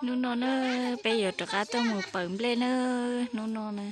Hnub no na, peb yuav rov qab tuaj mus pawv nplej na, hnub no na.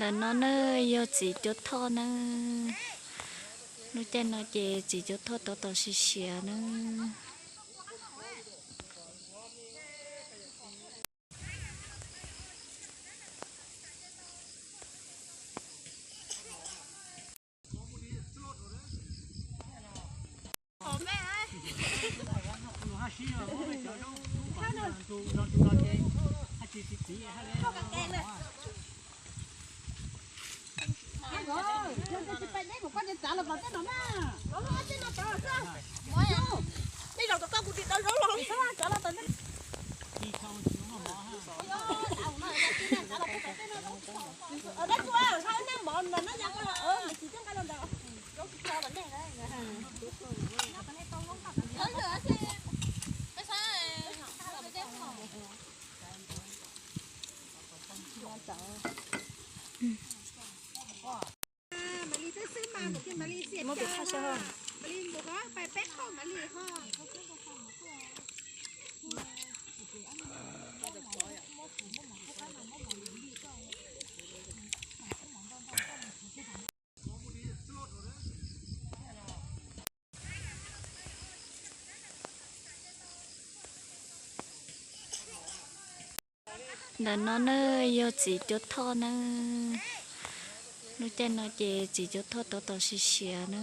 Ntawm no na yog txiv cuab thoj na. Lub caij no ces txiv cuab thoj tab tom siav siav na. Maiv Lis twb xwb mas, mus kiag Maiv Lis xiam cas. Maiv Lis mus hov, pais peb qhov Maiv Lis ho. Ntawm no na yog txiv cuab thoj na. Lub caij no ces txiv cuab thoj tab tom siav siav na.